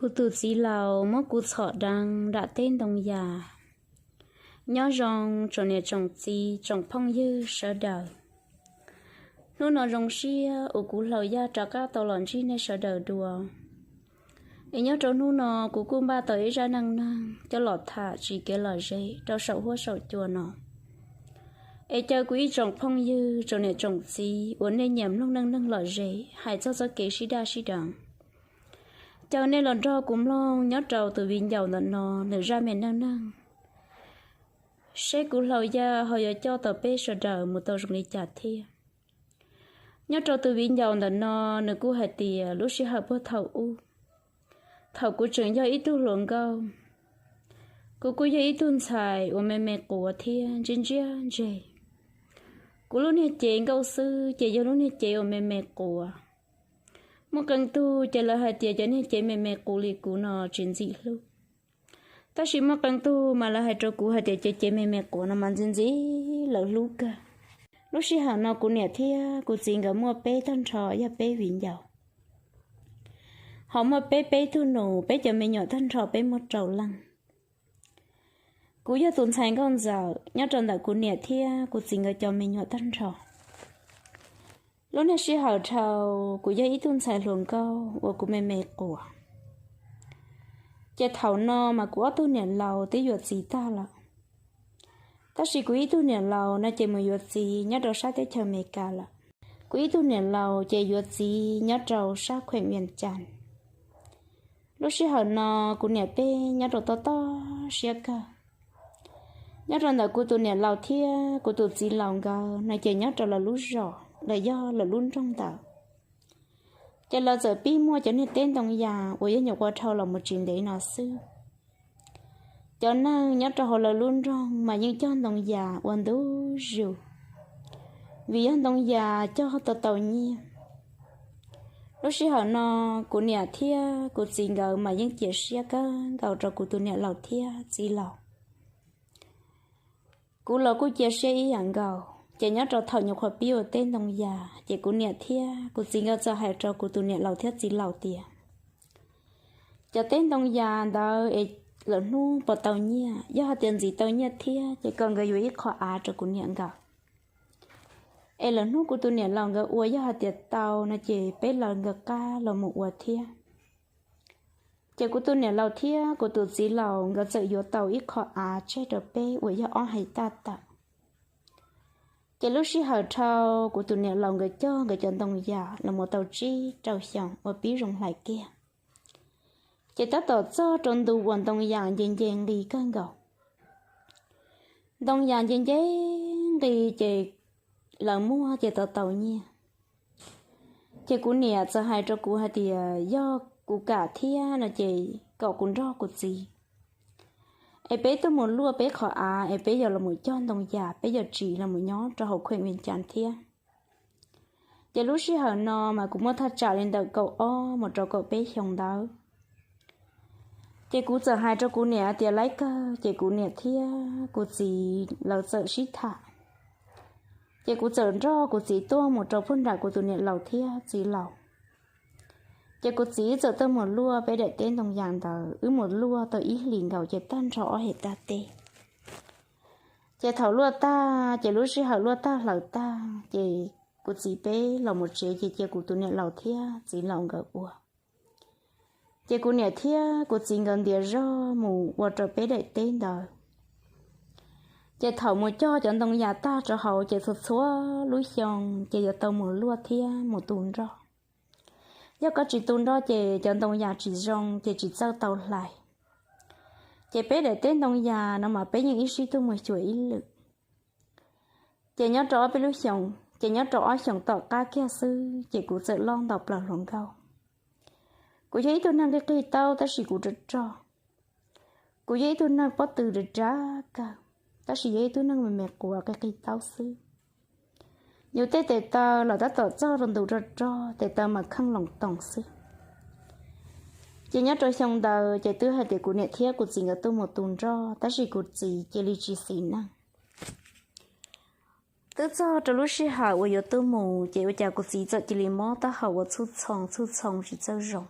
Kuv tus txiv laus muab kuv txhom deev nram teb ntoo yas. Nyob zoo tsoom niam tsoom txiv tsoom phooj ywg sawv daws. Hnub no zoo siab uas kuv Hlau Yaj rov qab tau los ntsib nej sawv daws dua. Es nyob rau hnub no kuv kuj npaj tau ib zaj neej neeg coj los tham tsim kev lom zem rau saum huab saum cua no. Es caw kuv ib tsoom phooj ywg tsoom niam tsoom txiv uas nej nyiam mloog neej neeg lom zem hais txog txoj kev sib daj sib deev, caw nej los nrog kuv mloog nyob rau tus viv ncaus ntawm no nws zaj me neej neeg, seb kuv Hlau Yaj ho yuav coj tau peb sawv daws mus tau zoo li cas thiab. Nyob rau tus viv ncaus ntawm no, nws kuj hais tias lub sij hawm puag thaum ub, thaum kuv tseem yog ib tug hluas nkauj, kuv kuj yog ib tug ntxhais uas me me quav thiab ntsia ntsia ntseg. Kuv lub niag cev nkauj xwb ces yog lub niag cev uas me me quav. Muaj qee tug ces lawv hais tias cov niag cev me me quav li kuv no tsis ntxim hlub. Tab sis muaj qee tug mas lawv hais rau kuv hais tias cov cev me me quav no mas ntxim ntxim lawv hlub kawg. Lub sij hawm no kuv niam thiab kuv txiv nkawd muaj peb tag nrho yog peb viv ncaus. Ho muaj peb peb tug nus, peb cov me nyuam tag nrho peb muaj rau leej. Kuv yog tus ntxhais nkauj ntxawm nyob rau ntawm kuv niam thiab kuv txiv nkawd cov me nyuam tag nrho. Lub niag sij hawm dhau, kuv yog ib tug ntxhais hluas nkauj uas kuv me me quav. Ces thaum no mas kuv ob tug niam laus twb yuav txiv tag lawm. Tab sis kuv ib tug niam laus no ces mus yuav txiv nyob rau sab teb chaws Amelikas lawm. Kuv ib tug niam laus ces yuav txiv nyob rau sab khuem Vias Cas. Lub sij hawm no kuv niam peb nyob rau toj toj siab kawg. Nyob rau ntawm kuv tus niam laus thiab kuv tus txiv laus nkawd no ces nyob rau lawv lub zos los yog lawv lub nroog ntawd. Ces lawv txawm pib muaj cov niag teb ntoo yas uas yog nyuam qhuav dhau los mus tsis ntev no xwb. Cov neeg nyob rau hauv lawv lub nroog mas yeej cog ntoo yas ua ntu zus, vim yog ntoo yas cog tau tau nyiaj. Lub sij hawm no kuv niam thiab kuv txiv nkawd mas yeej cia siab kawg nkaus rau kuv tus niam laus thiab txiv laus. Kuv los kuj cia siab ib yam nkaus, ces nyob rau thaum nyuam qhuav pib ua teb ntoo yas ces kuv niam thiab kuv txiv nkawd txawm hais rau kuv tus niam laus thiab txiv laus tias, cov teb ntoo yas ntawd es lawm hnub puas tau nyiaj, yog hais tias ntxiv tau nyiaj thiab ces kom nkawd yuav ib qho av rau kuv niam nkawd. Es lawm hnub kuv tus niam laus nkawd ua yog hais tias tau no ces peb lawv nkawd qab los mus ua thiab. Ces kuv tus niam laus thiab kuv tus txiv laus nkawd txawm yuav tau ib qho av tseg rau peb uas yog ob hais taj tawm. Ces lub sij hawm dhau kuv tus niam laus nkawd cog nkawd cov ntoo yas los mus tau tsib rau xyoo uas pib zoo hlais kiag, ces tab tom txog rau ntu uas ntoo yas nce nce nqis kawg nkaus. Ntoo yas nce nce nqis ces lawv muag ces tau tau nyiaj. Ces kuv niam txawm hais rau kuv hais tias yog kuv kam thiab no ces kom kuv nrog kuv txiv es peb tuaj mus luaj peb qhov av es peb yuav los mus cog ntoo yas, peb yuav tsiv los mus nyob rau hauv khuem Vias Cas thiab. Ces lub sij hawm no mas kuv muaj thaj tsam li ntawm kaum ob mus rau kaum peb xyoo ntawd. Ces kuv txawm hais rau kuv niam tias laib kawg, ces kuv niam thiab kuv txiv lawv txawm sib tham. Ces kuv txawm nrog kuv txiv tuaj mus rau puag nram kuv tus niam laus thiab txiv laus. Ces kuv txiv txawm tuaj mus luaj peb daim teb ntoo yas ntawd, wb mus luaj tau ib hlis nkaus ces tag nrho ob hem tag teb. Ces thaum luaj tag, ces lub sij hawm luaj tag hlawv tag ces kuv txiv peb los mus tsev ces cia kuv tus niam laus thiab txiv laus nkawd ua. Ces kuv niam thiab kuv txiv nkawd ntiav zog mus ua rau peb daim teb ntawd. Ces thaum mus cog cov ntoo yas tag rau hauv ces txhua txhua lub xyoo ces yuav tau mus luaj thiab mus tu nroj. Yog koj tsis tu nroj ces cov ntoo yas tsis zoo ces tsis txawj tau hlais. Ces peb daim teb ntoo yas no mas peb yeej ib sij tuaj mus xyuas ib lwm. Ces nyob rau ob peb lub xyoos, ces nyob rau ob xyoos tom qab kiag xwb ces kuv txawm loj nto plaws hluas nkauj. Kuv yog ib tug neeg qig qig taub tab sis kuv rog rog. Kuv yog ib tug neeg pob tw dav dav kawg, tab sis yog ib tug neeg me me quav qig qig taub xwb. Yus tej tes taw los tab tom txog rau ntu rog rog, tes taw mas kheej loos toos xwb. Ces nyob rau xyoo ntawd ces twb hais tias kuv niam thiab kuv txiv nkawd tuaj mus tu nroj, tab sis kuv txiv cia li tsis xis neej. Twb txog rau lub sij hawm uas yuav tuaj mus ces ua cas kuv txiv txawm cia li mob taub hau ua txhuj txhoo txhuj txhoo tsis txawj zoo.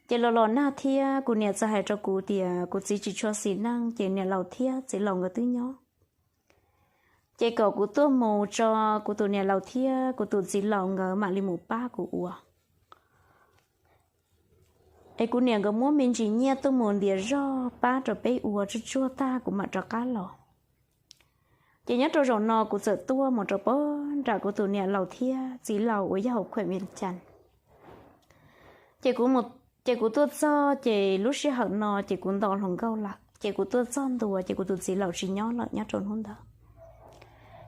Ces los los nag thiab kuv niam txawm hais rau kuv tias kuv txiv tsis tshua xis neej ces niam laus thiab txiv laus nkawd twb nyob, ces kom kuv tuaj mus tso kuv tus niam laus thiab kuv tus txiv laus nkawd mam li mus pab kuv ua. Es kuv niam nkawd muab me ntsis nyiaj tuaj mus ntiav zog pab rau peb ua tsuj tsuag tag kuv mam rov qab los. Ces nyob rau zaum no kuv txawm tuaj mus rau pem nram kuv tus niam laus thiab txiv laus uas yog hauv khuem Vias Cas. Ces kuv, ces kuv tuaj txog ces lub sij hawm no ces kuv nto hluas nkauj lawm ces kuv tuaj txog ntua ces kuv tus txiv laus tsis nyob lawm nyob rau hnub ntawd.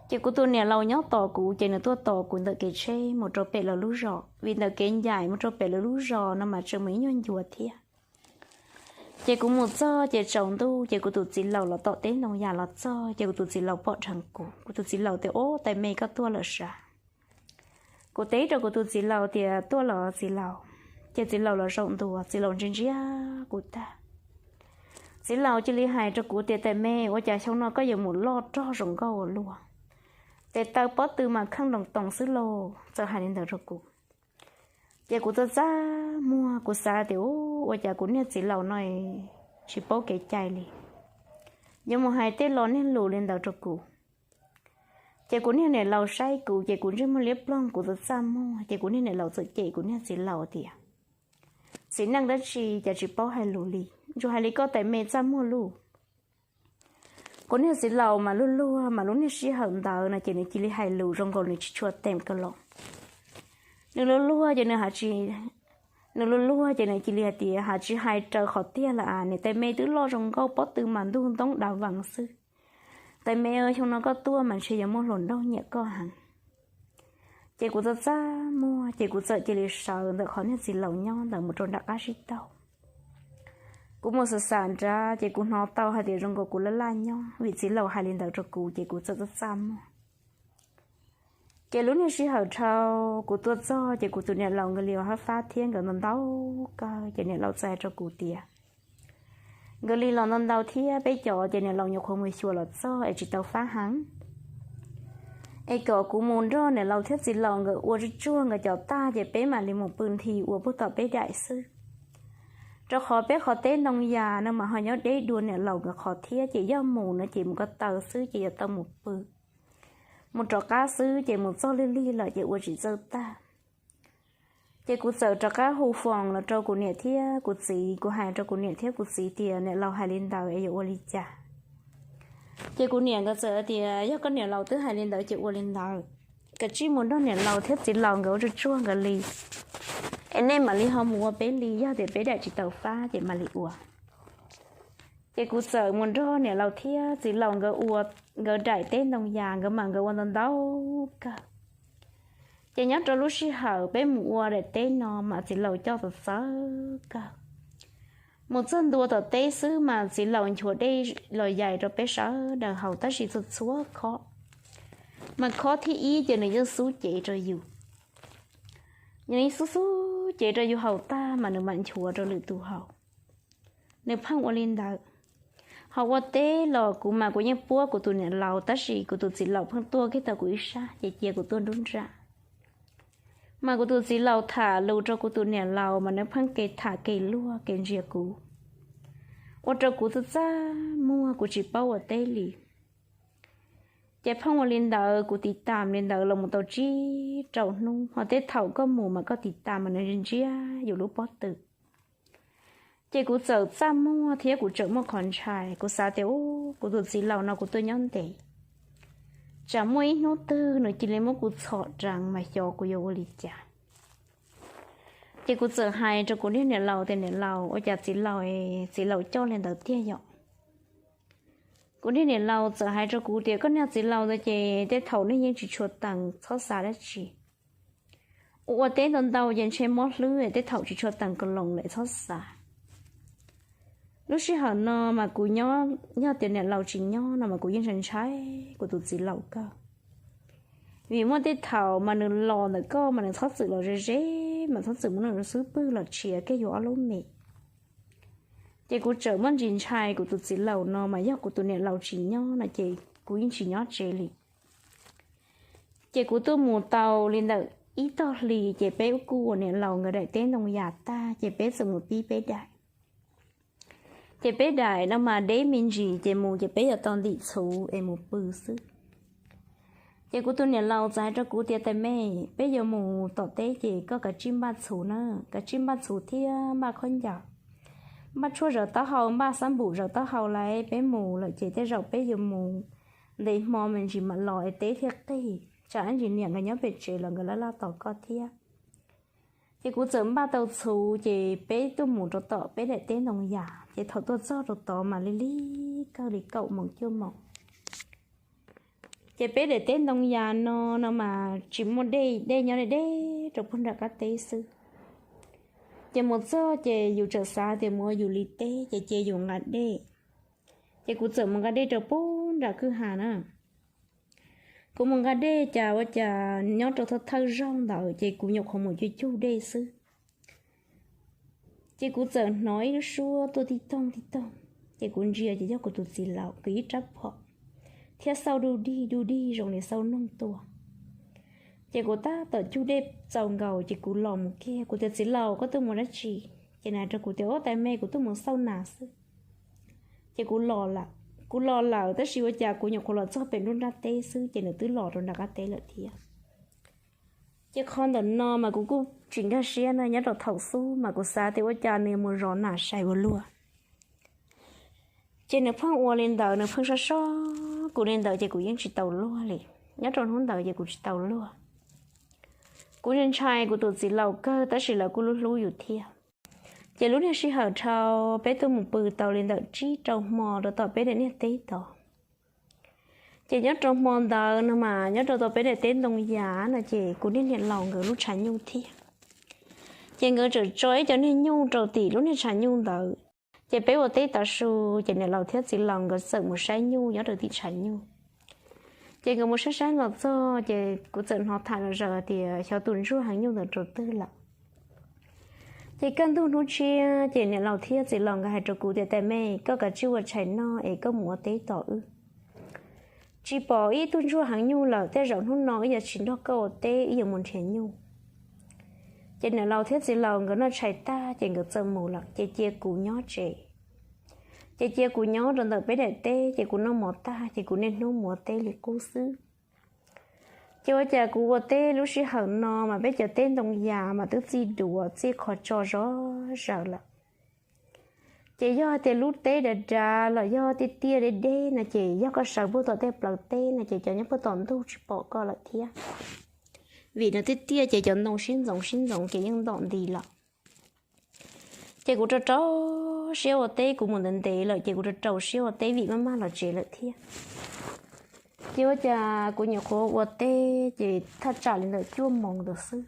Ces kuv tus niam laus nyob tos kuv ces nws tuaj tos kuv ntawm kev tsheb mus rau pem lawv lub zos, vim ntawm kev ncaim mus rau pem lawv lub zos no mas tseem mus ib nyuag ncua thiab. Ces kuv mus txog ces tsaus ntuj ces kuv tus txiv laus los tom teb ntoo yas los txog ces kuv tus txiv laus pom dheev kuv, kuv tus txiv laus tias, Ob, tais me koj tuaj lawm sav? Kuv teb rau kuv tus txiv laus tias, Tuaj los txiv laus. Ces txiv laus los zaum ntua, txiv laus ntsia ntsia kuv tag, txiv laus cia li hais rau kuv tias, Tais me, ua cas xyoo no koj yuav mus loj rog zoo nkauj ua luaj? Tes taw pob tw mas kheej ntoos toos xwb lauj. Txawm hais li ntawd rau kuv. Ces kuv txaj txaj muag, kuv xav tias, Ua cas kuv niag txiv laus no tsis paub kev cai li, yuav mus hais tej lo niag lus li ntawd rau kuv? Ces kuv niag niam laus saib kuv ces kuv ntsej muag liab ploog, kuv txaj txaj muag ces kuv niag niam laus txawm cem kuv niag txiv laus tias, Txiv neej dab tsi cas tsis paub hais lus li, ntsuas hais li koj tais me txaj muag luj. Kuv niag txiv laus mas luag luag mas lub niag sij hawm ntawd no ces nws cia li hais lus zoo nkaus nws tsis tshua tem ka los. Nws luag luag ces nws, nws luag luag ces nws cia li hais tias, Hais tsis hais raws qhov tiag lawm as, niam tais me twb loj zoo nkauj pob tw mas ntug ntoob dav vees xwb. Tais me, xyoo no koj tuaj mas ntshe yuav muaj hluas nraug nyiam koj heev. Ces kuv txaj txaj muag ces kuv txawm cia li sawv ntawm qhov niag txiv laus nyob ntawd mus rau nram qab sib taug. Kuv mus xav xav nrad ces kuv hnov tau hais tias zoo nkaus kuv laj laj nyob, vim txiv laus hais li ntawd rau kuv ces kuv txawm txaj txaj muag. Ces lub niag sij hawm dhau, kuv tuaj txog ces kuv tus niam laus nkawd li hab fab thiab nkawd ntau ntau kawg ces niam laus txawm hais rau kuv tias, Nkawd li los ntau ntau thiab peb cov ces niam laus nyuam qhuav mus xyuas los txog es tsis tau fab heev. Es kom kuv mus nrog niam laus thiab txiv laus nkawd ua tsuj tsuag nkawd cov tag ces peb mam li mus pw nthi ua puag tom peb daim xwb. Rau qhov peb qhov teb ntoo yas no mas ho nyob deb dua niam laus nkawd qhov thiab ces yog mus no ces mus ko taw xwb ces yuav tau mus pw. Mus rov qab xwb ces mus txog lig lig lawm ces ua tsis txawj tag. Ces kuv txawm rov qab hu foos los rau kuv niam thiab kuv txiv, kuv hais rau kuv niam thiab kuv txiv tias niam laus hais li ntawd es yuav ua li cas. Ces kuv niam nkawd txawm tias yog koj niam laus twb hais li ntawd ces ua li ntawd, koj tsij mus nrog niam laus thiab txiv laus nkawd ua tsuj tsuag nkawd li, es nej mam li ho mus ua peb li, yog tias peb daim tsis tau fab ces mam li ua. Ces kuv txawm mus nrog niam laus thiab txiv laus nkawd ua nkawd daim teb ntoo yas, nkawd mas nkawd ua ntau ntau kawg. Ces nyob rau lub sij hawm peb mus ua daim teb no mas txiv laus coj txawv txawv kawg. Mus txog ntua tom teb xwb mas txiv laus nchuav dej los yais rau peb sawv daws haus tab sis txhua txhua khob, mas khob thib ib ces nws yeej xub cev rau yus. Nws yeej xub xub cev rau yus haus tag mas nws mam nchuav rau lwm tus haus. Nws pheej ua li ntawd. Ho ua teb los kuv mas kuv yeej puab kuv tus niam laus tab sis kuv tus txiv laus pheej tuaj kiag tau kuv ib sab ces cia kuv tuaj nruab nram. Mas kuv tus txiv laus tham lus rau kuv tus niam laus mas nws pheej ke tham ke luag ke ntsia kuv, ua rau kuv txaj txaj muag kuv tsis paub ua teb li. Ces pheej ua li ntawd kuv tiv tam li ntawd los mus tau tsib rau hnub, ho tej thaum koj mus mas koj tiv tam mas nws ntsia yus lub pob tw. Ces kuv txawm txaj muag thiab kuv tseem muaj qhov ntshai, kuv xav tias u, kuv tus txiv laus no kuv tuaj nyob ntev, tsam muaj ib hnub twg nws cia li muab kuv txhom reev mas xyov kuv yuav ua li cas. Ces kuv txawm hais rau kuv niag niam laus tias niam laus, ua cas txiv laus, txiv laus coj li ntawd tiag yom? Kuv niag niam laus txawm hais rau kuv tias koj niag txiv laus ntawd ces tej thaum nej yeej tsis tshua tees, txhob xav dab tsi. Ua ua teb ntau ntau ces ntshe mob hlwb, tej thaum tsis tshua tees ka loos lawm, txhob xav. Lub sij hawm no mas kuv nyob, yog tias niam laus tsis nyob no mas kuv yeej ntshai ntshai kuv tus txiv laus kawg. Vim muaj tej thaum mas nws los ntawm koj mas nws txhob txwm los ze ze, mas txhob txwm muab nws xub pwg los tshiav kiag yus ob lub me. Ces kuv tseem muaj ntsis ntshai kuv tus txiv laus no mas yog kuv tus niam laus tsis nyob no ces kuv yeej tsis nyob tsev li. Ces kuv tuaj mus tau li ntawm ib tog hlis ces peb kuj ua niam laus nkawd daim teb ntoo yas tag ces peb txawm mus pib peb daim. Ces peb daim no mas deb me ntsis ces mus ces peb yuav tau ntim txhuv es mus pw xwb. Ces kuv tus niam laus txawm hais rau kuv tias, Tais me, peb yuav mus tom teb ces koj kav tsij npaj txhuv na, kav tsij npaj txhuv thiab npaj khaub ncaws, npaj tshuaj zawv taub hau, npaj xab npum zawv taub hau lauj, peb mus lawm ces tej zaum peb yuav mus ntev hmo me ntsis mam los es teb thiaj qig, tsam ib ntsis niam nkawd nyob pem tsev los nkawd laj laj tos koj thiab. Ces kuv txawm npaj tau txhuv ces peb tuaj mus rau tom peb daim teb ntoo yas ces thaum tuaj txog rau tod mas li lig kawg li kaum moos cuaj moos. Ces peb daim teb ntoo yas no no mas tsis muaj dej, dej nyob deb deb rau puag nram qab teb xwb. Ces mus txog ces yus txawm xav tias mus ua yus li teb ces cia yus nqa dej. Ces kuv txawm mus nqa dej rau puag nram kwj ha na. Kuv mus nqa dej cas ua cas nyob rau thawj thawj zaug ntawd ces kuv nyuam qhuav mus cug cug dej xwb. Ces kuv txawm hnov ib lub suab tuaj tib toog tib toog, ces kuv ntsia ces yog kuv tus txiv laus kwv ib rab phom thiab xauj du dig du dig zoo li xauj noog tuaj. Ces kuv tab tom cug dej txaus nkaus ces kuv los mus kiag, kuv tias, Txiv laus, koj tuaj mus dab tsi? Ces nws hais rau kuv tias, Ob, tais me, kuv tuaj mus xauj nas xwb. Ces kuv los lawm, kuv los lawm tab sis ua cas kuv nyuam qhuav los txog pem nruab nrab teb xwb ces nws twb los rau nram qab teb lawm thiab. Ces qhov ntawm no mas kuv kuj tsis nkag siab na, nyob rau thaum xub mas kuv xav tias ua cas nws mus zov nas sai ua luaj. Ces nws pheej ua li ntawd, nws pheej sab sab kuv li ntawd ces kuv yeej tsis tau luag li. Nyob rau hnub ntawd ces kuv tsis tau luag. Kuv ntshai kuv tus txiv laus kawg tab sis lawv kuj hlub hlub yus thiab. Ces lub niag sij hawm dhau peb tuaj mus pw tau li ntawm tsib rau hmo rau tom peb daim niag teb tod. Ces nyob rau hmo ntawd no mas nyob rau tom peb daim teb ntoo yas no ces kuv niag niam laus nkawd lub tshav nyuj thiab. Ces nkawd txawm tso ib co niag nyuj rau tim lub niag tshav nyuj ntawd. Ces peb ua teb tav su, ces niam laus thiab txiv laus nkawd txawm mus saib nyuj nyob rau tim tshav nyuj. Ces nkawd mus saib saib los txog ces kuv txawm hnov tham zom zaws tias xyov tus ntsuag heev nyuj ntawd rau twg lawm. Ces kaj ntug hnub tshiab ces niam laus thiab txiv laus nkawd hais rau kuv tias, Tais me, koj kav tsij ua tshais noj es koj mus ua teb tos wb. Tsis pom ib tug ntsuag heev nyuj lawm, tej zaum hnub no wb yuav tsis nrog koj ua teb, wb yuav mus nrhiav nyuj. Ces niam laus thiab txiv laus nkawd noj tshais tag ces nkawd txawm mus lawm ces cia kuv nyob tsev. Ces cia kuv nyob rau ntawm peb daim teb ces kuv noj mov tag ces kuv niaj hnub mus ua teb li qub xwb. Ces ua cas kuv ua teb lub sij hawm no mas peb cov teb ntoo yas mas twb txij duav txij qhov tso zov zawm lawm. Ces yog hais tias lub teb dav dav los yog tiaj tiaj deb deb no ces yog koj sawv puag tom tej plawv teb no ces cov nyob puag tom ntug tsis pom koj lawm thiab. Vim no tiaj tiaj ces cov ntoo sib ntxoov sib ntxoov ces yeej ntom nti lawm. Ces kuv rau rau siab ua teb, kuv mus ntev ntev lawm ces kuv rau rau siab ua teb vim maj maj los tsev lawm thiab. Ces ua cas kuv nyuam qhuav ua teb ces thaj tsam li ntawm cuaj moos ntawd xwb,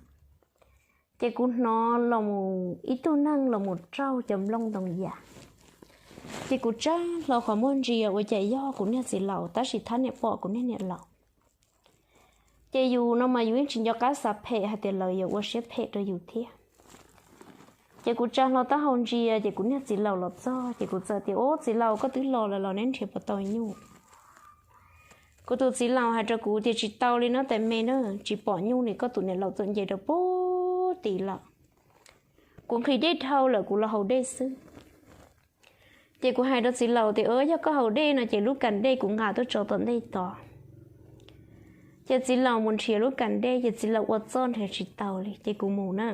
ces kuv hnov los mus ib tug neeg los mus raug cov nplooj ntoo yas. Ces kuv tsab hlo qhov muag ntsia ua cas yog kuv niag txiv laus tab sis thab niam pom kuv niag niam laus. Ces yus no mas yus yeej tsis nco qab xav phem hais tias lawv yuav ua siab phem rau yus thiab. Ces kuv tsa hlo taub hau ntsia ces kuv niag txiv laus los txog ces kuv txawm tias, Ub, txiv laus, koj twb los lawm los neb nrhiav puas tau nyuj? Kuv tus txiv laus hais rau kuv tias, Tsis tau li no tais me na, tsis pom nyuj li, koj tus niam laus txawm nce rau puag tid lawm. Kuv nqhis dej dhau lawm kuv los haus dej xwb. Ces kuv hais rau txiv laus tias, Yog koj haus dej no ces lub kas dej kuv nqa tuaj tso tom ntej tod. Ces txiv laus mus nrhiav lub kas dej ces txiv laus ua txuj nrhiav tsis tau li ces kuv mus na.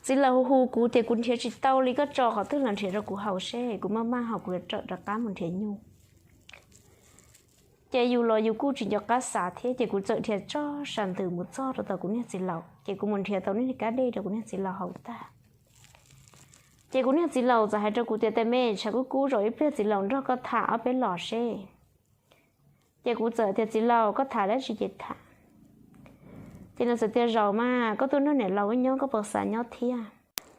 Txiv laus hu hu kuv tias, Kuv nrhiav tsis tau li, koj tso qhov twg los nrhiav rau kuv haus seb, kuv maj maj haus kuv yuav rawm rov qab mus nrhiav nyuj. Ces yus los yus kuj tsis nco qab xav thiab ces kuv txawm nrhiav tso sa ntws mus txog rau tom kuv niag txiv laus ces kuv mus nrhiav tau niag kab dej rau kuv niag txiv laus haus tag. Ces kuv niag txiv laus txawm hais rau kuv tias, Tais me, tshav kub kub zaum ib pliag txiv laus nrog koj tham ob peb los seb. Ces kuv txawm tias, Txiv laus, koj tham dab tsi ces tham. Ces nws txawm tias, Zaum mas koj tuaj nrog niam laus wb nyob koj puas xav nyob thiab?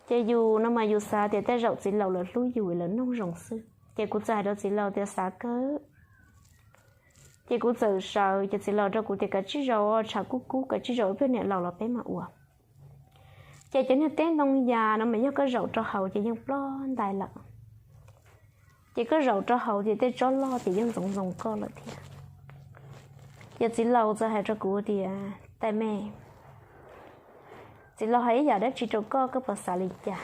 Ces yus no mas yus xav tias tej zaum txiv laus lawv hlub yus lawv noog zoo xwb ces kuv txawm hais rau txiv laus tias, Xav kawg. Ces kuv txawm sawv ces txiv laus rau kuv tias, Kav tsij zaum, tshav kub kub, kav tsij zaum ib pliag niam laus los peb mam ua. Ces cov niag teb ntoo yas no mas yog koj zaum rau hauv ces yeej ploj ntais lawm. Ces koj zaum rau hauv ces tej tsob loj ces yeej ntxoov ntxoo koj lawm thiab. Ces txiv laus txawm hais rau kuv tias, Tais me, Txiv laus hais ib yam dab tsi rau koj, koj puas xav li cas?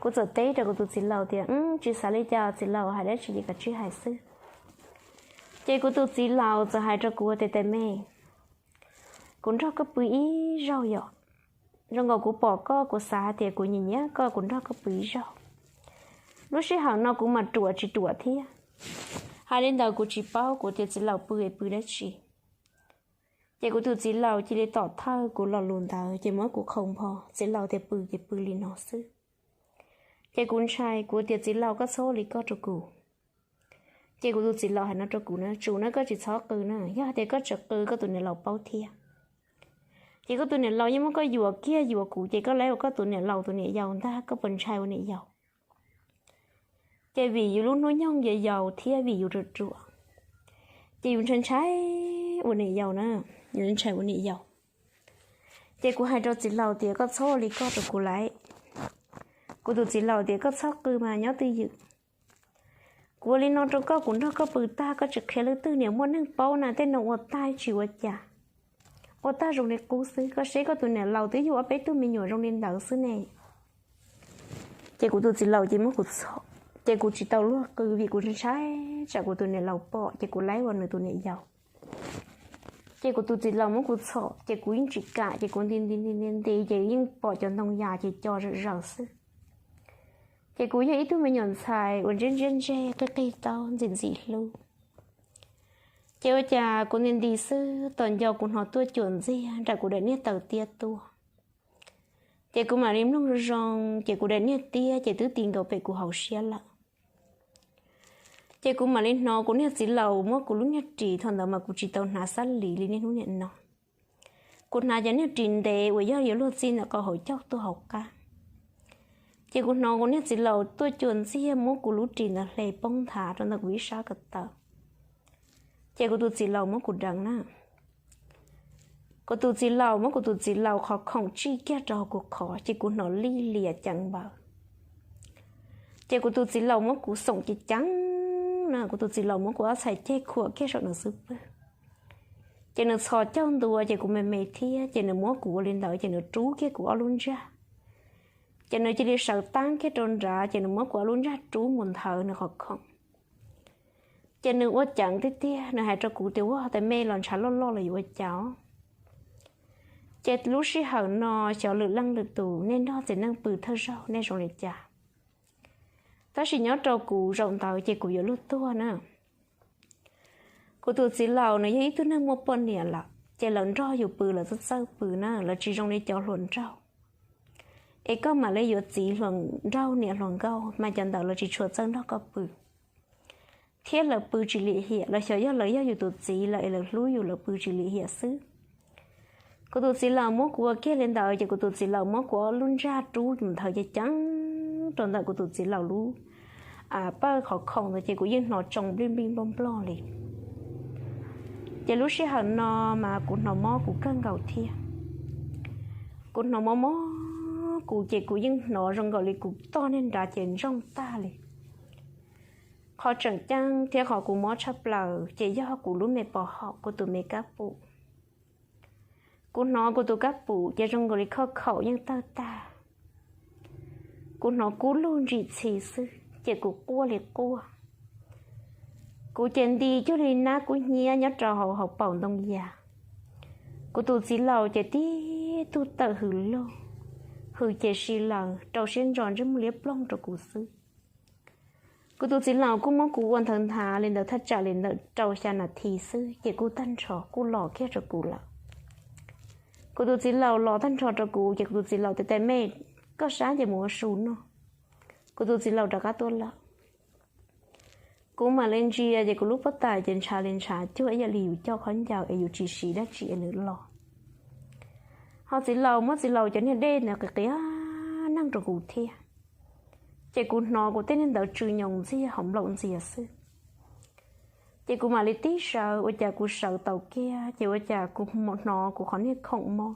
Kuv txawm teb rau kuv tus txiv laus tias, Tsis xav li cas, txiv laus hais dab tsi ces kav tsij hais xwb. Ces kuv tus txiv laus txawm hais rau kuv tias, Tais me, kuv nrog koj pw ib zaug yom. Zoo nkaus kuv pom koj, kuv xav hais tias kuv nyiam nyiam koj, kuv nrog koj pw ib zaug. Lub sij hawm no kuv mas ruam tsis ruam thiab. Hais li ntawd kuv tsis paub, kuv tias, Txiv laus, pw es pw dab tsi? Ces kuv tus txiv laus cia li tom thawj kuv lo lus ntawd ces muab kuv qhau npo. Txiv laus tias pw ces pw li no xwb. Ces kuv ntshai, kuv tias, Txiv laus, koj txhob ua li koj rau kuv. Ces kuv tus txiv laus hais no rau kuv na, Tsum na, koj tsis txhob qw na, yog hais tias koj tseem qw koj tus niam laus paub thiab. Ces koj tus niam laus yeej muab koj yuam kiag yuam kuv, ces koj laib ua koj tus niam laus tus niam yau ntag, koj puas ntshai ua niam yau? Ces vim yus lub hnub nyoog yau yau thiab vim yus ruam ruam, ces yus ntshai ntshai ua niam yau na, yus ntshai ua niam yau. Ces kuv hais rau txiv laus tias, Koj txhob ua li koj rau kuv lauj. Kuv tus txiv laus tias, Koj txhob qw mas, nyob twj ywm. Kuv ua li no rau koj, kuv nrog koj pw tag koj tsis qhia leej twg, niam muaj neeg paub na, tej no ua tag tsis ua cas, ua tag zoo li qub xwb. Koj seb koj tus niam laus twb yug ob peb tug me nyuam zoo li ntawd xwb ne. Ces kuv tus txiv laus ces muab kuv txhom, ces kuv tsis tau luag qw vim kuv ntshai tsam kuv tus niam laus pom ces kuv laib ua nws tus niam yau. Ces kuv tus txiv laus muab kuv txhom ces kuv yeej tsis kam, ces kuv nti nti nti nti nti ces yeej pom cov ntoo yas ces co zom zaws xwb. Ces kuv yog ib tug me nyuam ntxhais uas ntsia ntsia ntseg qig qig taub ntxim ntxim hlub. Ces ua cas kuv nti nti xwb, tom nco kuv hnov tuaj cuam ntxiag nram kuv daim niag taw tiab tuaj. Ces kuv mam li mloog zoo zoo, ces kuv daim niag tiab ces twb ti nkaus pem kuv hauv siab lawm. Ces kuv mam li hnov kuv niag txiv laus muab kuv lub niag ris, thaum ntawd mas kuv tsis tau hnav xab lis li niaj hnub niam no. Kuv hnav cov niag ris ntev uas yog yuav luag txij ntawm qau hauv caug tuaj hauv qab. Ces kuv hnov kuv niag txiv laus tuaj cuam ntxiag muab kuv lub ris ntawd hle poob nthav rau ntawm kuv ib sab ko taw. Ces kuv tus txiv laus muab kuv deev na. Kuv tus txiv laus muab kuv tus txiv laus qhov khoom tsij kiag rau hauv kuv qhov, ces kuv hnov lij lias ceev npaws. Ces kuv tus txiv laus muab kuv xoom ceev ceev na, kuv tus txiv laus muab kuv ob txhais ceg khuam kiag saum nws xub pwg. Ces nws txhos caug ntua ces kuv me me thiab, ces nws muab kuv ua li ntawd ces nws rub kiag kuv ob lub ntsag. Ces nws cia li sawv taab kiag rau nrad, ces nws muab kuv ob lub ntsag rub mus nthawv nws qhov khoom. Ces nws ua ceev tiag tiag, nws hais rau kuv tias, Ua, tais me, los ntshav loj loj los yuav ua cas? Ces lub sij hawm no xyov lwm leej lwm tus nej nrog txiv neej pw thawj zaug nej zoo li cas, tab sis nyob rau kuv zaum ntawd ces kuv yuav luag tuag na. Kuv tus txiv laus nws yog ib tug neeg muaj poj niam lawm, ces lawv nrog yus pw lawv txawj txawj pw na, lawv tsis zoo li cov hluas nraug. Es koj mam li yuav txiv hluas nraug niam hluas nkauj mas cov ntawd lawv tsis tshua txawj nrog koj pw, thiab lawv pw tsis lim hiam, lawv xyov yog lawv yog yus tus txiv lawm es lawv hlub yus, lawv pw tsis lim hiam xwb. Kuv tus txiv laus muab kuv ua kiag li ntawd, ces kuv tus txiv laus muab kuv ob lub ntsag rub mus nthawv ceev ceev rau ntawm kuv tus txiv laus lub pawj qhov khoom ntawd, ces kuv yeej hnov tsoo nplij nplij nploj nploj li. Ces lub sij hawm no mas kuv hnov mob kuv kawg nkaus thiab. Kuv hnov mob mob kuv, ces kuv yeej hnov zoo nkaus li kuv toj niag nrad ces ntsoog tag li. Qhov tseem ceeb thiab qhov kuv mob tshaj plaws ces yog kuv lub me pos haum, kuv tus me kab pum. Kuv hnov kuv tus kab pum ces zoo nkaus li khoj khaum yeej tawg tag. Kuv hnov kub lug ntsim txhi xwb ces kuv quaj li quaj. Kuv ces nti cuag li nab kub hnyiab nyob rau hauv hauv paus ntoo yas. Kuv tus txiv laus ces tib tug tawm hws lug, hws ces si laws rau siab ntso ntsej muag liab ploog rau kuv xwb. Kuv tus txiv laus kuj muab kuv ua nthawv nthav li ntawd thaj tsam li ntawm rau xya nas this xwb ces kuj tag nrho kuj los kiag rau kuv lawm. Kuv tus txiv laus los tag nrho rau kuv ces kuv tus txiv laus tias, Tais me, koj sab ces mus ua su noj. Kuv tus txiv laus rov qab tuaj lawm. Kuv mam li ntsia ces kuv lub pob tw ces ntshav li ntshav cuag ib yam li yus coj khaub ncaws es yus tsis siv dab tsi es nws los. Ho txiv laus muab txiv laus cov niag dej ntawd qiv qias neeg rau kuv thiab. Ces kuv hnov kuv tej niag ntawd tsw nyoos ntxiag hauv nplaum ntxias xwb. Ces kuv mam li tib sawv, ua cas kuv sawv tau kiag ces ua cas kuv hnov kuv qhov niag khoom mob.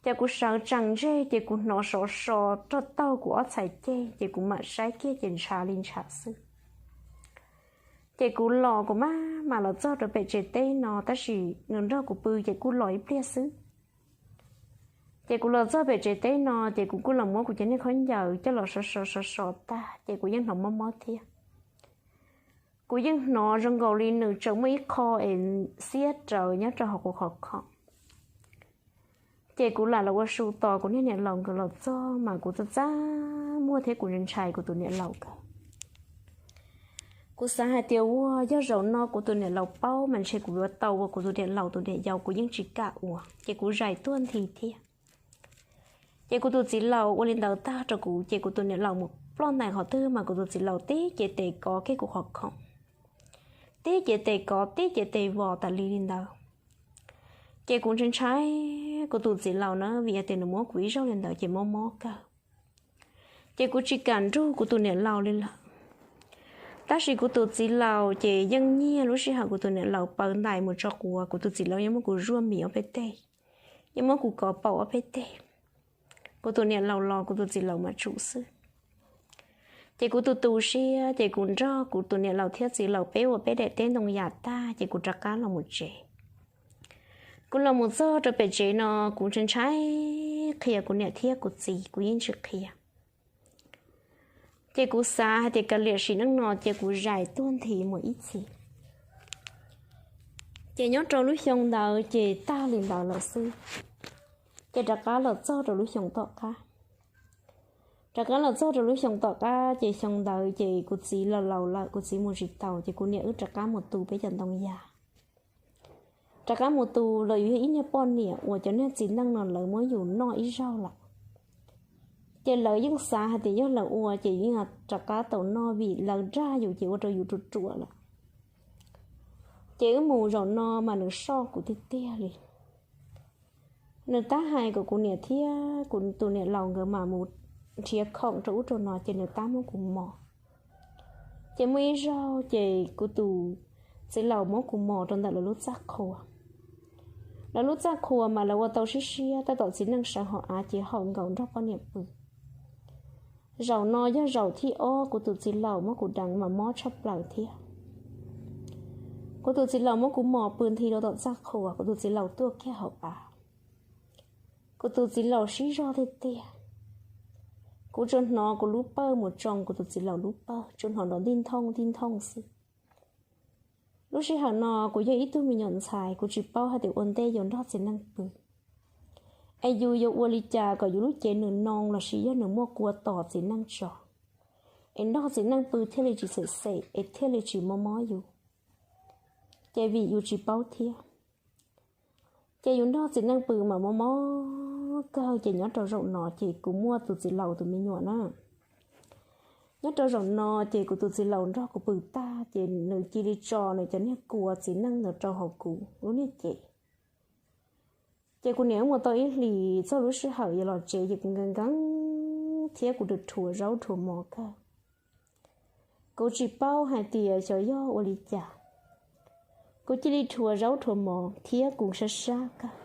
Ces kuv sawv tsees ntseg ces kuv hnov sov so roj taug kuv ob txhais ceg ces kuv mam saib kiag ces ntshav li ntshav xwb. Ces kuv los kuv maj mam los txog rau pem tsev teb no tab sis nws nrog kuv pw ces kuj los ib pliag xwb. Ces kuv los txog pem tsev teb no ces kuv kuj los muab kuv cov niag khaub ncaws coj los sov sov sov sov tag ces kuv yeej hnov mob mob thiab. Kuv yeej hnov zoo nkaus li nws tseem muaj ib qho es xiab rawv nyob rau hauv kuv qhov khoom. Ces kuv lam los ua su tos kuv niag niam laus nkawd los txog mas kuv txaj txaj muag thiab kuv ntshai kuv tus niam laus nkawd. Kuv xav hais tias ua yog zaum no kuv tus niam laus paub mas ntshe kuv yuav tau ua kuv tus niam laus tus niam yau, kuv yeej tsis kam ua ces kuv zais tuag nthi thiab. Ces kuv tus txiv laus ua li ntawd tag rau kuv ces kuv tus niam laus mus ploj ntais qhov twg mas kuv tus txiv laus tib cev tes kov kiag kuv qhov khoom, tib cev tes kov tib cev tes vos tas li li ntawd. Ces kuv ntshai ntshai kuv tus txiv laus na, vim hais tias nws muab kuv ib zaug li ntawd ces mob mob kawg. Ces kuv tsis kam nrug kuv tus niam laus li lawm. Tab sis kuv tus txiv laus ces yeej nyiag lub sij hawm kuv tus niam laus paws ntais mus tso quav, kuv tus txiv laus yeej muab kuv zuaj mis ob peb teg, yeej muab kuv kov paum ob peb teg. Kuv tus niam laus los kuv tus txiv laus mam tsum xwb. Ces kuv tus tu siab ces kuv nrog kuv tus niam laus thiab txiv laus peb ua peb daim teb ntoo yam tag ces kuv rov qab los mus tsev. Kuv los mus txog rau pem tsev no kuv ntshai ntshai qhia kuv niam thiab kuv txiv, kuv yeej tsis qhia. Ces kuv xav hais tias kav liam sim neej no ces kuv zais tuag nthi mus ib txhis. Ces nyob rau lub xyoo ntawd ces tag li ntawd lawm xwb. Ces rov qab los txog rau lub xyoo tom qab, rov qab los txog rau lub xyoo tom qab ces xyoo ntawd ces kuv txiv los laus lawm, kuv txiv mus tsis taus ces kuv niam wb rov qab mus tu peb cov ntoo yas. Rov qab mus tu los yus yog ib niag poj niam uas cov niag txiv neej no lawv muab yus noj ib zaug lawm. Ces lawv yeej xav hais tias yog lawv ua ces yeej rov qab tau noj vim lawv dag yus ces ua rau yus ruam ruam lawm. Ces wb mus zaum no mas nws soj kuv tiag tiag li. Nws tab hais kom kuv niam thiab kuv tus niam laus nkawd mam mus nrhiav khoom rau ub rau no ces nws tab muab kuv mos. Ces muaj ib zaug ces kuv tus txiv laus muab kuv mos rau ntawm lawv lub txaj qhua. Lawv lub txaj qhua mas lawv ua tau siab siab, tab tom txiv neej sawv hauv av ces haum nkaus nrog poj niam pw. Zaum no yog zaum thib ob kuv tus txiv laus muab kuv deev mas mob tshaj plaws thiab. Kuv tus txiv laus muab kuv mos pw nthi rau tom txaj qhua, kuv tus txiv laus tuaj kiag hauv av. Kuv tus txiv laus sib zog tiag tiag. Kuv tsuas hnov kuv lub pawj mus tsoo kuv tus txiv laus lub pawj, tsuas hnov nrov ntij nthooj ntij nthooj xwb. Lub sij hawm no kuv yog ib tug me nyuam ntxhais, kuv tsis paub hais tias ua ntej yuav nrog txiv neej pw es yus yuav ua li cas kom yus lub cev nws noo lossis yog nws muaj kua tos txiv neej tso, es nrog txiv neej pw thiaj li tsis xem xem es thiaj li tsis mob mob yus. Ces vim yus tsis paub thiab, ces yus nrog txiv neej pw mas mob mob kawg. Ces nyob rau zaum no ces kuv muaj tus txiv laus tus me nyuam na. Nyob rau zaum no ces kuv tus txiv laus nrog kuv pw tag ces nws cia li tso nws cov niag kua txiv neej ntawd rau hauv kuv lub niag cev. Ces kuv niam wb mus tau ib hlis txog lub sij hawm yuav los tsev ces kuv nkees nkees thiab kuv rhuav zaub rhuav mov kawg. Kuv tsis paub hais tias xyov yog ua li cas, kuv cia li rhuav zaub rhuav mov thiab kuv sab sab kawg.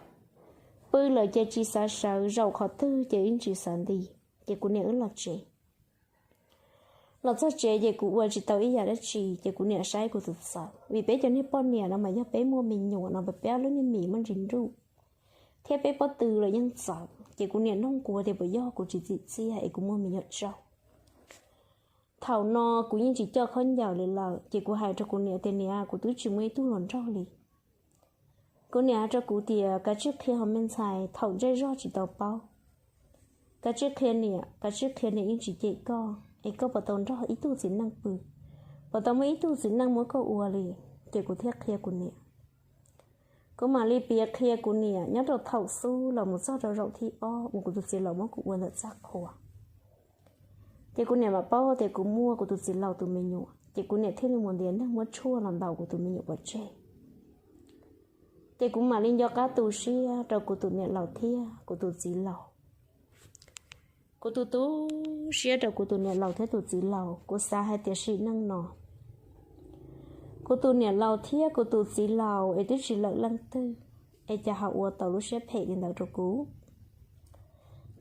Pw lawm ces tsis xav sawv, zaum qhov twg ces yeej tsis xav nti. Ces kuv niam wb los tsev. Los txog tsev ces kuv ua tsis tau ib yam dab tsi ces kuv niam saib kuv tus txawv, vim peb cov niag poj niam no mas yog peb muaj me nyuam no peb ob lub niag mis muaj ntsis nruj, thiab peb pob tw los yeej txawv. Ces kuv niam nug kuv tias puas yog kuv tsis txim txiaj es kuv muaj me nyuam tsaug. Thaum no kuv yeej tsis coj khaub ncaws li lawm ces kuv hais rau kuv niam tias niam, kuv twb tsis muaj ib tug hluas nraug li. Kuv niam hais rau kuv tias kav tsij qhia hauv me ntxhais, thaum ntsej zog tsis tau paub. Kav tsij qhia niam, kav tsij qhia niam yeej tsis cem koj es koj puas tau nrog ib tug txiv neej pw, puas tau muaj ib tug txiv neej muab koj ua li. Ces kuv thiaj qhia kuv niam. Kuv mam li piav qhia kuv niam nyob rau thaum xub los mus txog rau zaum thib ob uas kuv tus txiv laus muab kuv ua ntawm txaj qhua. Ces kuv niam mam paub tias kuv muaj kuv tus txiv laus tus me nyuam ces kuv niam thiaj li mus ntiav neeg muab tshuaj los ntaus kuv tus me nyuam pov tseg. Ces kuv mam li nco qab tu siab rau kuv tus niam laus thiab kuv tus txiv laus. Kuv tu tu siab rau kuv tus niam laus thiab tus txiv laus, kuv xav hais tias sim neej no kuv tus niam laus thiab kuv tus txiv laus es twb tsis lawm leej twg, es cas ho ua tau lub siab phem li ntawd rau kuv.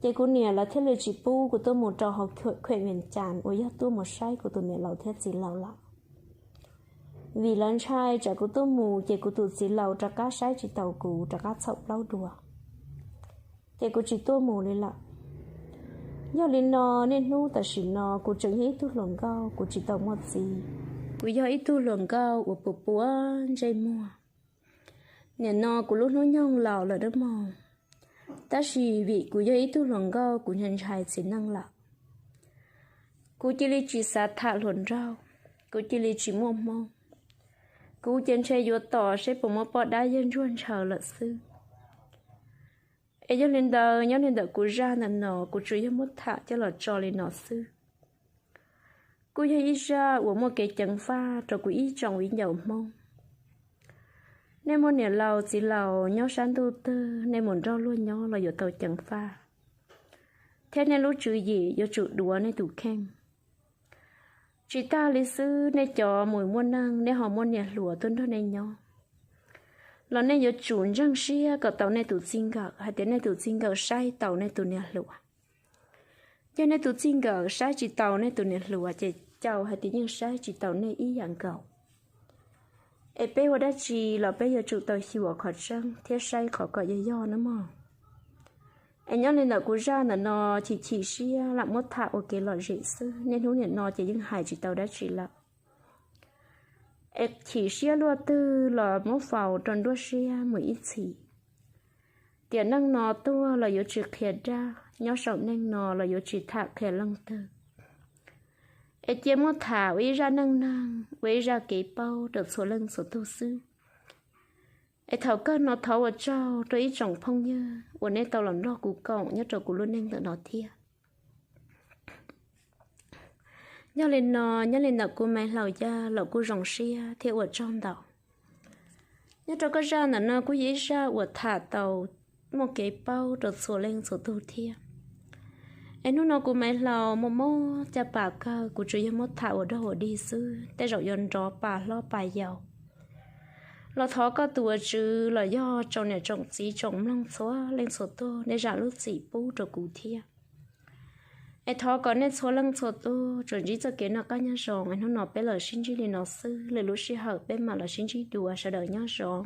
Ces kuv niam lawv thiaj li tsis pub kuv tuaj mus rau hauv khuem vias cas uas yog tuaj mus saib kuv tus niam laus thiab txiv laus lawm, vim lawv ntshai tsam kuv tuaj mus ces kuv tus txiv laus rov qab saib tsis taus kuv rov qab txhaum plaub dua. es kuv tsis tuaj mus li lawm. Yog li no, niaj hnub tam sim no kuv tseem yog ib tug hluas nkauj, kuv tsis tau muaj txiv. Kuv yog ib tug hluas nkauj uas puas puas ntsej muag. Nim no kuv lub hnub nyoog laus lawm dab mog, tab sis vim kuv yog ib tug hluas nkauj kuv ntshai ntshai txiv neej lawm. Kuv cia li tsis xav tham hluas nraug, kuv cia li tsis muaj hmoo. Kuv ces ntshe yuav tos seb puas muaj poj dab yawg ntsuag ntshaw lawm xwb. Es yog li ntawd, nyob li ntawm kuv zaj ntawm no kuv tsuas yog muab tham coj los tso li no xwb. Kuj yog ib zaj uas muaj kev ceev faj rau kuv ib tsoom viv ncaus Hmoob. Nej muaj niam laus txiv laus nyob sab ntuj twg, nej mus nrog luag nyob los yuav tau ceev faj, thiab nej lub tswv yim yuav tsum duav nej tus kheej. Tsis tag li xwb, nej cov mus muaj neej, nej ho muaj niam hluas tuaj nrog nej nyob, los nej yuav tsum ntseeg siab kom tau nej tus txij nkawm hais tias nej tus txij nkawm saib tau nej tus niam hluas. Yog nej tus txij nkawm saib tsis tau nej tus niam hluas ces caw hais tias yeej saib tsis tau nej ib yam nkaus. Es peb ua dab tsi los peb yuav tsum tau xyuas qhov tseeb thiab saib qhov kom yog yog na mog. Es nyob li ntawm kuv zaj ntawm no, chim chim siab lam muab tham ua kev lom zem xwb, niaj hnub nim no ces yeej hais tsis tau dab tsi lawm. Es chim siab luaj twg los muab faus rau nruab siab mus ib txhis. Tiam neej no tuag los yuav tsis qhia dab, nyob saum neej no los yuav tsis tham qhia leej twg. Es cia muab tham ua ib zaj neej neeg, ua ib zaj kev paub rau txhua leej txhua tug xwb. Es thaum kawg no thov ua tsaug rau ib tsoom phooj ywg uas nej tau los nrog kuv koom nyob rau kuv lub neej ntawm no thiab. Yog li no, nyob li ntawm kuv Maiv Laus Yaj los kuj zoo siab thiab ua tsaug ntau. Nyob rau koj zaj ntawm no kuj yog ib zaj uas tham tau muaj kev paub rau txhua leej txhua tug thiab. Es hnub no kuv Maiv Laus muaj mob caj pas kawg, kuv tsuas yog muab tham ua dog ua dig xwb, tej zaum yuav nrov pas hlob pas yau. Los thov koj tus ua tswv los yog tsoom niam tsoom txiv tsoom mloog txhua leej txhua tug nej zam lub txim pub rau kuv thiab. Es thov kom nej txhua leej txhua tug tsuas ntsib txoj kev noj qab nyob zoo, es hnub no peb los sib ntsib li no xwb, lwm lub sij hawm peb mam los sib ntsib dua, sawv daws nyob zoo.